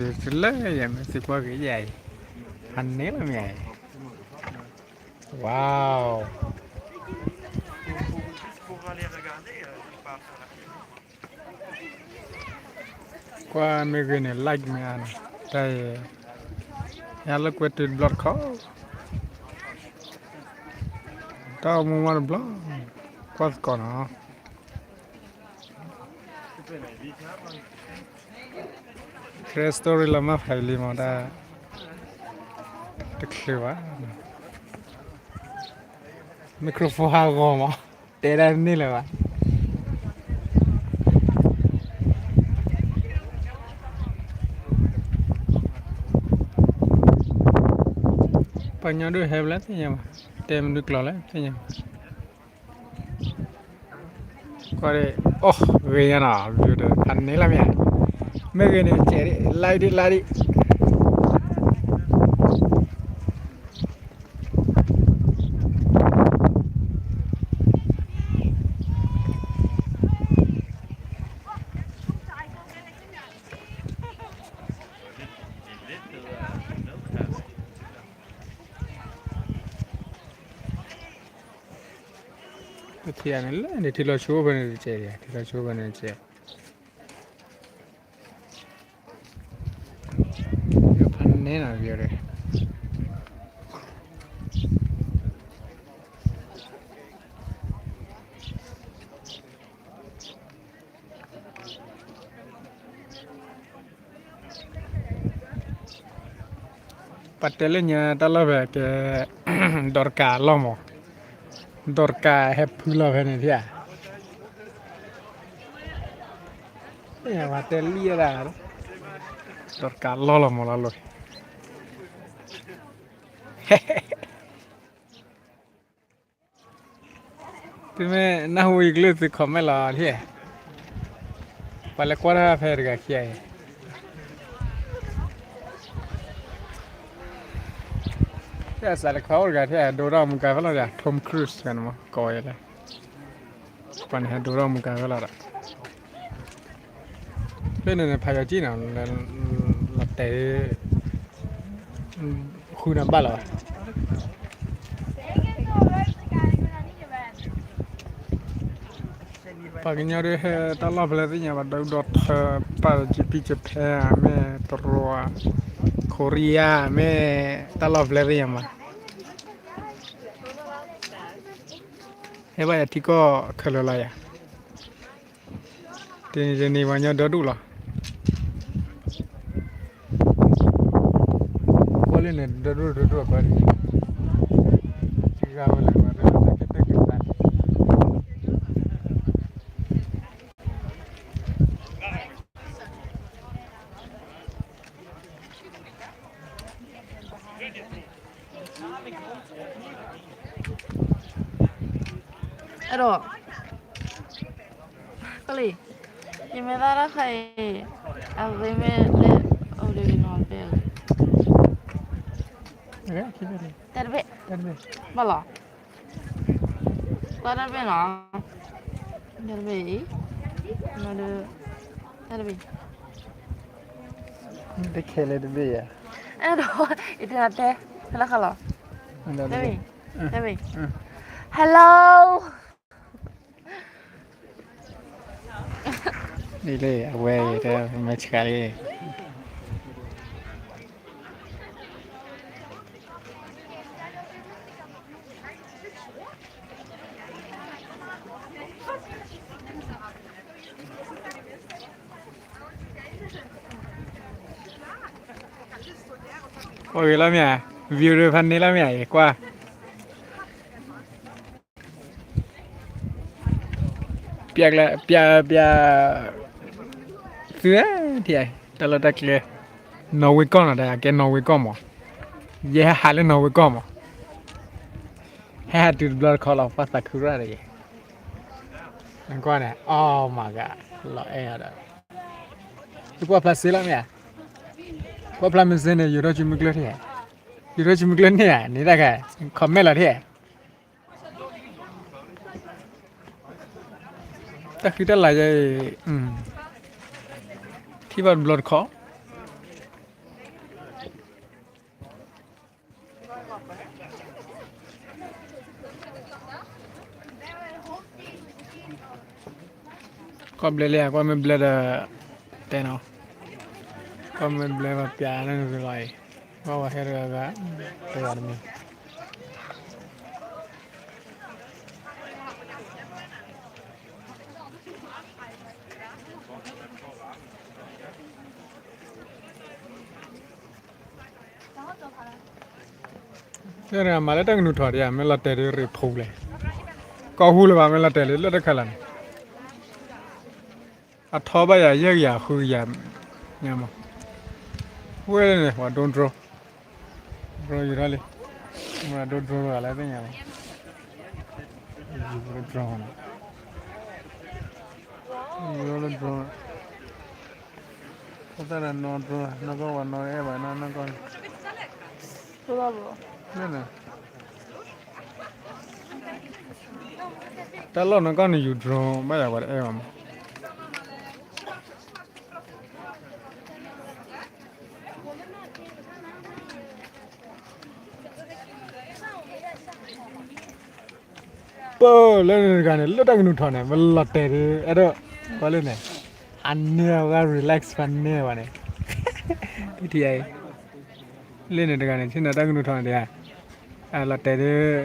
သုလၢယမ့ၢ်သံကွၢ်က့ၤယၤအံၤ, ဖးန့ၢ်လီၤမ့ၢ်ဧါအံၤ, wow, ကွၢ်မ့ၢ်ဂ့ၤန့ၣ် like မ့ၢ်ဧါန့ၣ်, တၢ်အံၤ, ယလၢကွဲတုၤတဘျီတခီ, တၢ်အိၣ်မူမးတဘျီ, ကွၢ်သကိးနီၤ. ခဲ story လီၤမၢ်ဖးယံာ်လံမး တၢ်တချုးဘၣ်, microphone ဟးဂီၤမး, တဲဒၣ်တန့ၢ်လၢၤဘၣ်. ပှၤကညီဒုးဟဲဖဲလဲၣ်သ့ၣ်ညါဘၣ်, တဲမနုၤကျိာ်လဲၣ်သ့ၣ်ညါဘၣ်. ကွၢ်ဒ်, အိၣ်, ဂ့ၤညါနီၤ, view ဒီးဖးန့ၢ်လီၤမ့ၢ်ဧါ, မ့ၢ်ဂ့ၤန့ၣ် ကဲးဒ်, like ဒ်, like ဒ်. ပထံၣ်န့ၣ်လၢန့ၣ် ထံလီၤဆိဖဲန့ၣ်တကဲး, ထံလီၤဆိဖဲန့ၣ်တကဲး, ဖးန့ၢ်နီၤ view ဒီး ပှၤတဲလၢညါတၢ်လီၢ်ဖဲကဲ, ဒီးတကးလီၢ်မး, ဒီးတကးဟဲဖုလီၤဖဲန့ၣ်ထံၣ်ဧါ, ပှၤတဲလံဒၣ်, ဒီးတကးလီၢ်လီၤမးလီၤလိၤ သုမ့ၢ်နၢ်ဟူယကျိာ်သု comment လီၤထံၣ်, ပှၤလဲၤကွၢ်တၢ်ဖဲတဂၤခံဂၤအံၤ, ဖဲအစးလဲၤခီအိၣ်တဂၤထဲ ဒိထီၣ်မူကၤဖဲလီၤဒီး Tom Cruise န့ၣ်မး ကိးဝဲလဲၣ်, ပှၤန့ၣ်ဟဲဒိထီၣ်မူကၤဖဲလီၤဒီး ဖဲန့ၣ်န့ၣ် ဖးယီၤကံၣ်နီၤ, လီၤတဲာ် ဃုနၤဘၣ်လီၤ. ပှၤကညီဒုးဟဲတၢ်လီၢ်ဖဲလဲၣ်သ့ၣ်ညါဘၣ်, ဒိၣ်ဒီးထၢပာ် Japan မ့ၢ်တရူး, Korea မ့ၢ်တၢ်လီၢ်ဖဲလဲၣ်သ့ၣ်ညါဘၣ်, ဟဲဘၣ်ယၤထံကီၢ်ခဲလၢာ်လီၤယၤ. တနံၤတနံၤပှၤကညီဒီဒူၣ်လီၤ. ကွၢ်လၢန့ၣ် ဒီဒူၣ်ဒီဒူၣ်အကွၢ်, ထံဂၤဝဲလဲၣ် ပှၤတၢ်ကဲတၢ်ကဲသး အဲၣ်ဒိး, ကလံၤ, ယမ့ၢ်သၣ်တၢ်ခါအံၤ, အဝဲမ့ၢ်လၢ အိၣ်ဒီးကနီၤတဲ, တၢ်တဘ့ၣ်, ဘၣ်လီၤ, ကွၢ်တၢ်တဘ့ၣ်နီၤ, တၢ်တဘ့ၣ်အံၤ, တၢ်တဘ့ၣ် တခဲလၢာ်တဘ့ၣ်ယၤ, အဲၣ်ဒိး, ယတဲနၤတဲ, ဖဲလၢခါလီၤ, တဘ့ၣ်, တဘ့ၣ်, hello, ဒ်လၢအဝဲအံၤ တမ့ၢ်ဆှါလံ. ကွၢ်ဂ့ၤလီၤမ့ၢ်ဧါ, view ဖးန့ၢ်လီၤမ့ၢ်ဧါ, ကွၢ် ပျဲ, ပျဲ, ပျဲ, သု, တၢ်လီၢ်တၢ်ကျဲ, နီၣ်ဝ့ကီၢ်နီၤ, တၢ်ကဲနီၣ်ဝ့ကီၢ်မး, ယဲဟဲဟးလၢနီၣ်ဝ့ကီၢ်မး, ဟဲဟးတုၤတဘျီတခီလီၤ ပှၤသးခုရၣ်တဂ့ၤ, နကွၢ်န့ၣ် oh my god, လီၤအဲၣ်ဒီး, သုကွၢ်ဖျါစ့လီၤမ့ၢ်ဧါ, ကွၢ်ဖျါမ့ၢ်စ့န့ၣ် ယိၤထီၣ်စုမုၢ်ကျၢၢ်ထံၣ်, ယိၤထီၣ်စုမုၢ်ကျၢၢ်န့ၣ်ဧါ, န့ၣ်တၢ်ခါ, comment လီၤထံၣ် တၢ်ဃံတၢ်လၤယဲအံၤ, ထံၣ်ဘၣ်တဘျီတခီ, ကီၢ်ဘျဲလံဧါ, ကွၢ်မ့ၢ်ဘျဲဒီး တဲနီၤ, ကွၢ်မ့ၢ်ဘျဲဘၣ်ပျးန့ၣ်လီၤအံၤ, ကွၢ်ဝဲဟဲတဂၤဂၤ, တဂၤတမံၤ တဲမၤလၢတၢ်ကနူၤထီၣ်ဒံးဧါ, မ့ၢ်လီၤတဲာ်ဒ်ရ့ၣ်ဖိလဲၣ်, ကီၢ်ဟူလၢၤဘၣ် မ့ၢ်လီၤတဲာ်လၢလၢတခါလၢ်န့ၣ်, အထီဘၣ်ယၤ ယဲၢ်ကယၤ ဃုကယၤ, ညါမး, ဝဲန့ၣ် ပှၤဒိ drone, drone ယူၤထီၣ်လံ, မ့ၢ်ဒိ drone တဂၤလၢသ့ၣ်ညါလီၤ, ယူၤလၢ drone န့ၣ်, ယူၤလၢ drone ဖိသၣ်ဒီးနီၢ် drone နီၢ်ကီၢ် ပှၤနီၢ်အဲၣ်ဘၣ်နီၢ်ကီၢ်န့ၣ်, တၢ်လီၢ်နီၢ်ကီၢ်န့ၣ် ယူၤ drone ဘၣ်ယၤ ပှၤတအဲၣ်ဘၣ်မး ပၢၢ်လၢန့ၣ်တဂၤန့ၣ် လၢတၢ်ကနူၤထီၣ်န့ၣ် မ့ၢ်လီၤတဲာ်ဒ် အဲၣ်ဒိး ကွၢ်လၢန့ၣ် အန့ၢ်အဂၤ relax ဖးန့ၢ်ဘၣ်န့ၣ် ထံၣ်အံၤ လၢန့ၣ်တဂၤန့ၣ် ဆ့ၣ်နီၤတၢ်ကနူၤထီၣ်န့ၣ်ဒ် လီၤတဲာ်ဒ်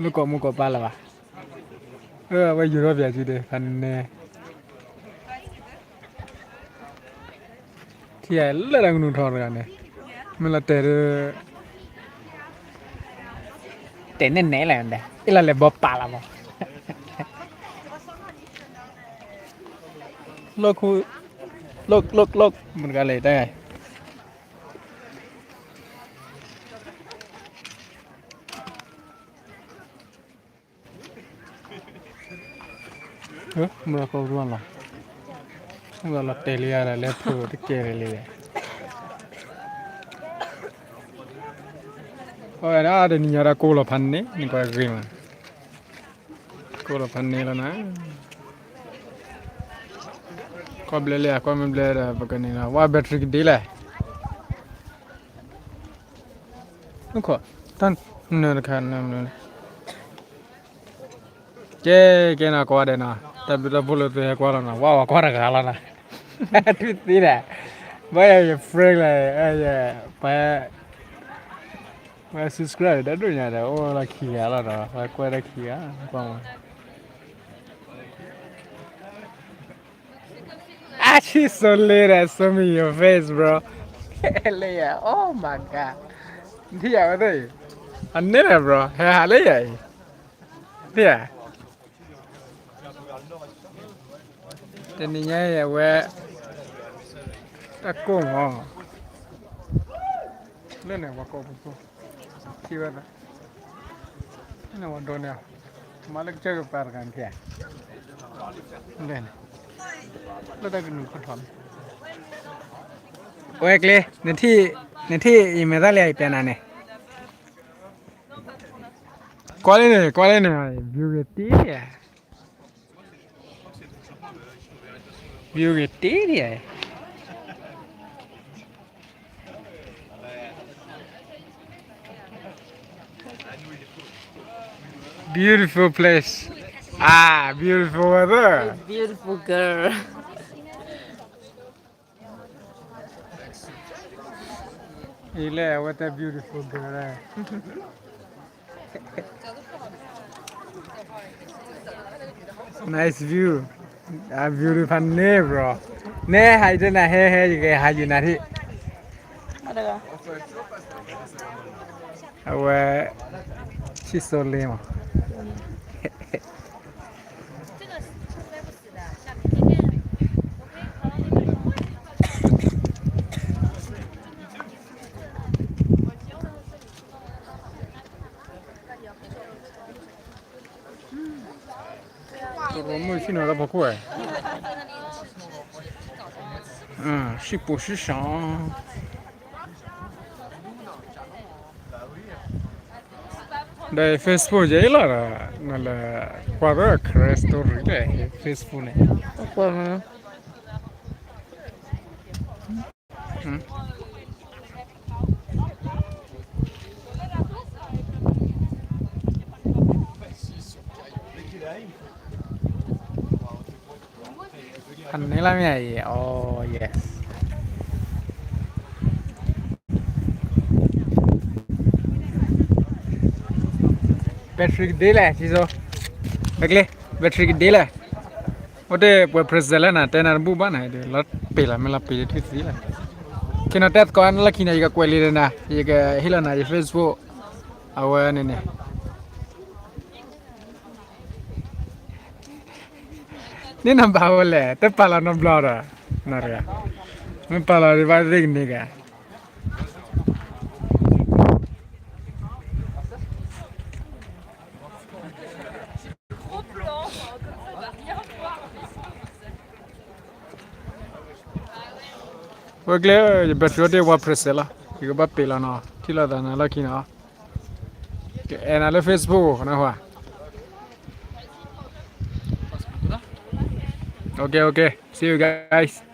လၢကိးမုၢ်ကိးပၢ်လၢၤဘၣ် အဝဲယူၤထီၣ်ပၠးစုဒ် ဖးန့ၢ် ထံၣ်ယၤလၢတၢ်ကနူၤထီၣ်တဂၤန့ၣ် မ့ၢ်လီၤတဲာ်ဒ် တဲာ်နဲၣ်နဲၣ်လၢ အ့ၣ်လီၤလဲၤဘီပာ်လီၤမး လိၣ်ခူ လိၣ်လိၣ်လိၣ် မတၤတဂၤလဲၣ်တၢ် မ့ၢ်ကီၢ်ရူၢ်လီၤ မ့ၢ်လီၤတဲာ်လံယၤဒီး လဲၤဖုးတကဲလံလံ အဝဲဒၣ်တနံၤညါဒီး ကိးလီၤဖးန့ၢ် နကွၢ်ဂ့ၤမး ကိးလီၤဖးန့ၢ်လီၤနၤ ကွၢ်ဘျဲလံ ကွၢ်မ့ၢ်ဘျဲဒီး ပကန့ၣ်လီၤ ဝဲ battery ကဒ်လဲၣ် တၢ်နၢၤတခါ ကဲ ကဲနီၤ ကွၢ်ဒဲးနီၤ တၢ်ဘျုးတၢ်ဖှိၣ်လၢသုဟဲကွၢ်လီၤနီၤ ဝဲကွၢ်တဂၤလီၤနီၤ ထွံၣ်သ့ဒီး ဘၣ်ယၤယ friend လၢ ပှၤ subscribe ဒီးဒိၣ်ညါဒီး အိၣ်လီၤခံဂၤလီၤဒီး ပှၤကွၢ်တၢ်ခံဂၤ ကွၢ်မး I see so later, show me your face, bro. လၢယၤ oh my god. ထံၣ်ယၤဝဲသ့ၣ်အံၤ အန့ၣ်လဲၣ် bro ဟဲဟးလၢယၤအံၤ ထံၣ်ယၤ တနံၤညါအံၤအဝဲ တၢ်ကိၢ်မး လၢန့ၣ် ပှၤကိးပူၤ ထံၣ်ဝဲသး န့ၣ်ဝဲဒိးန့ၣ် မၤလၢကစၢၢ်ကပၤတဂၤန့ၣ် လၢတၢ်ကနူၤခိၣ်ထီၣ်န့ၣ် ဝဲကျ့ နထံၣ် နထံၣ်အံၤမဲာ်သၣ်လံအံၤပျဲနၤန့ၣ် ကွၢ်လၢန့ၣ် ကွၢ်လၢန့ၣ် view ဂ့ၤတ့ၢ် view ဂ့ၤတ့ၢ် beautiful place အာ beautiful weather beautiful girl အံၤလဲၣ် အဝဲတဲ beautiful girl လဲၣ် nice view အ view ဖးန့ၢ် bro နဲဟးယတဲနၤ ဟဲဟဲ ယကဟးယနၤထံၣ် အဝဲ ဆံၣ်စိလ့မး တရိမုၣ်ဆ့ၣ်နီၤတၢ်ဖီခိၣ်ဝဲ ဆံၣ်ပူၤဆံၣ်စှၤ ဒီး Facebook ယဲအံၤလီၤဒီး နလဲၤကွၢ်ဒီး Karen story လၢ Facebook န့ၣ် ကွၢ်မး Thank you. လၢမ့ၢ်အံၤ အိ yes. Battery ကဒ့လဲၣ် ထံစိ, ဘၣ်ကျဲ, battery ကဒ့လဲၣ်. အိၣ်တ့ၢ်ပှဲၤ present လၢနၤ တဲနၤတဘူၣ်ဘၣ်နၤ လီၤပ့ၤလီၤ မ့ၢ်လီၤပ့ၤတထူၣ်သံလီၤ. ခဲနီၤတဲသကိးလၢခံန့ၣ် ယကကွဲးလံာ်ဒီးနၤ ယကဟ့ၣ်လီၤနၤယ Facebook အဝဲန့ၣ်န့ၣ် န့ၣ်နဘၣ်ဝဲလဲၣ် တပာ်လီၤနီတဘျီဒီး, မ့ၢ်ပာ်လီၤဒံးဘၣ်သ့ၣ်ကန့ၢ်က ဝဲကျဲ ယ battery အိၣ်တ့ၢ် one percent လီၤ ယကဘၣ်ပ့ၤလီၤနီၤ ထံၣ်လိာ်သးနၤလီၢ်ခံနီၤ ကအဲၣ်နၤလၢ Facebook နီၤ ဟါ okay okay, see you guys.